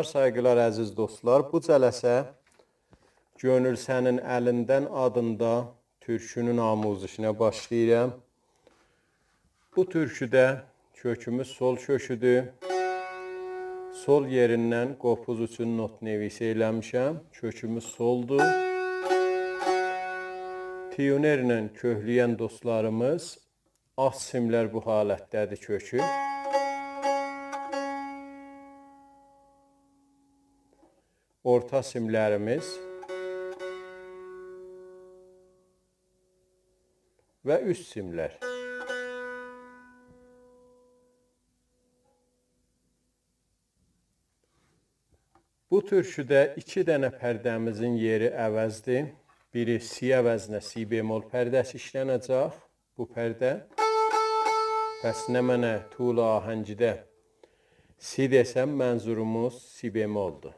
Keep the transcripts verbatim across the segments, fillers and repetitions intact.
سایغیلار، عزیز دوستلار، بو جلسه «گؤنول سنین الیندن» آدیندا تورکونون آموزشینه باشلاییرام. بو تورکوده کؤکوموز سل کؤکودور. سل یئریندن قوپوز اوچون نت‌نویسی ائله‌میشم. کؤکوموز سلدور. تیونرله کؤکله‌ین دوستلاریمیز، آلت سیملر بو حالتده‌دیر کؤکو. اورتا سیملریمیز و اوست سیملر. بو تورکوده ایکی دنه پرده‌میزین یئری عوضدیر. بیری سی عوضینه سی بمل پرده‌سی ایشلنه‌جک. بو پرده. پس نمنه طول آهنگیده سی دئسم، منظوروموز سی بملدور.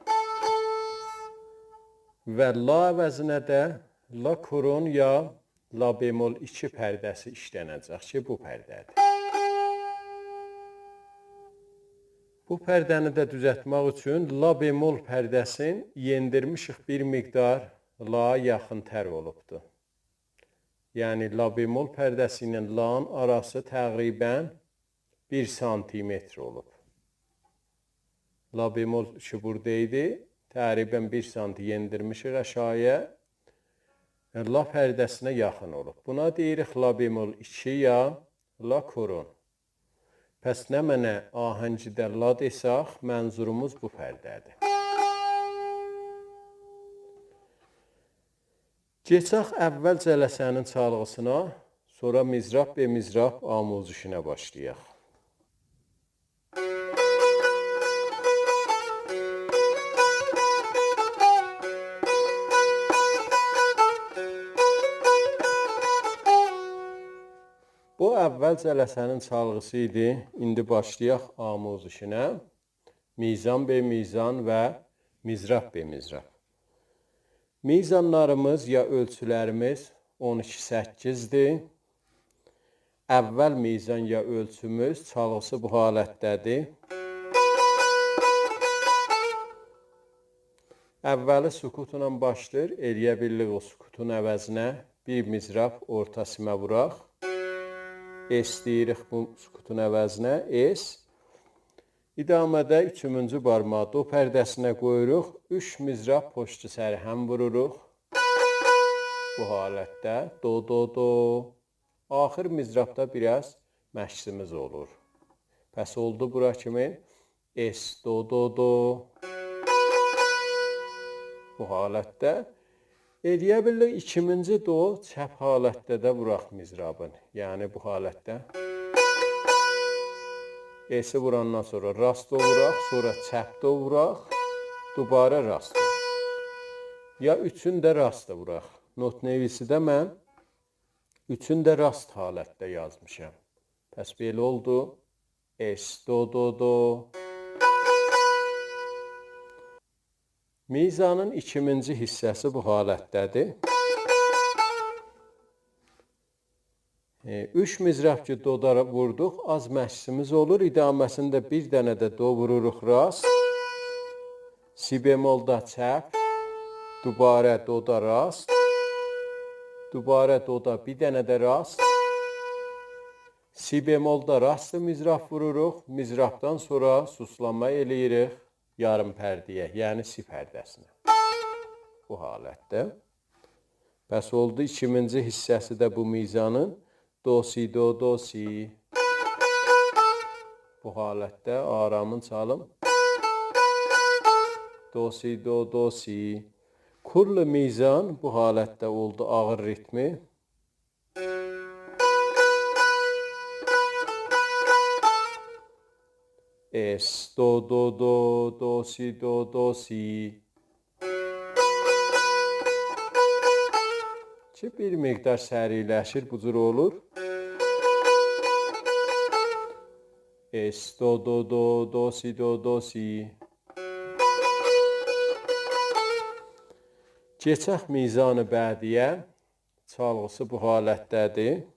و لا عوضینه ده لا کرن یا لا بمل ایکی پرده‌سی ایشلنه‌جک کی، بو پرده‌دیر. بو پرده‌نی ده دوزلتمک اوچون لا بمل پرده‌سین یئندیرمیشیک، بیر مقدار لا یاخین‌تر اولوبدور. یعنی لا بمل پرده‌سی ایله لانین آراسی تقریباً بیر سانتیمتر اولوب. لا بمل کی بورادا ایدی، تقریباً بیر سانتی یئندیرمیشیک آشاغییا. لا پرده‌سینه یاخین اولوب. بونا دئییریک لا بمل ایکی یا لا کرن. پس نمنه آهنگیده لا دئسک، منظوروموز بو پرده‌دیر. گئچک اول جلسه‌نین چالغیسینا، سونرا مضراب به مضراب آموزشینه باشلایاق. بو اول جلسه‌نین چالغیسی ایدی. ایندی باشلایاق آموزشینه. میزان به میزان و مضراب به مضراب. میزانلاریمیز یا اؤلچولریمیز اون ایکی سککیزدیر. اول میزان یا اؤلچوموز، چالغیسی بو حالتده‌دیر. اولی سکوتلا باشلاییر. ائلیه بیلیریک او سکوتون عوضینه بیر مضراب اورتا سیمه ووراق. اس دئییریک بو سکوتون عوضینه، اس. ادامه‌ده اوچومونجو بارماغی دو پرده‌سینه قویوروق. اوچ مضراب پشت سر هم ووروروق. بو حالتده دو، دو، دو. آخیر مضرابدا بیر آز مکثیمیز اولور. پس اولدو بورا کیمی: اس، دو، دو، دو. بو حالتده. ائلیه بیلیریک ایکیمینجی دو چپ حالتده ده ووراق مضرابین. یعنی بو حالتده. اسی ووراندان سونرا راست دو ووراق، سونرا چپ دو ووراق، دوباره راست دو. یا اوچون ده راست ووراق. نت‌نویسیده من اوچون ده راست حالتده یازمیشام. پس بئله اولدو. اس، دو، دو، دو. میزانین ایکیمینجی حیصه‌سی بو حالتده‌دیر. ائ، اوچ مضراب کی دودا ووردوق، آز مکثیمیز اولور. ادامه‌سینده بیر دنه ده دو ووروروق راست. سی بملدا چپ. دوباره دودا راست. دوباره دودا بیر دنه ده راست. سی بملدا راست مضراب ووروروق. مضرابدان سونرا سوسلانما ائله‌ییریک یاریم پرده‌یه، یعنی سی پرده‌سینه. بو حالتده. پس اولدو ایکیمینجی حیصه‌سی ده بو میزانین. دو، سی، دو، دو، سی. بو حالتده آرامین چالیم. دو، سی، دو، دو، سی. کل میزان بو حالتده اولدو آغیر ریتمی. اس، دو، دو، دو، دو، سی، دو، دو، سی. کی بیر مقدار سریعلشیر، بو جور اولور. اس، دو، دو، دو، دو، سی، دو، دو، سی. کئچک میزان بعدی‌یه. چالغیسی بو حالتده‌دیر.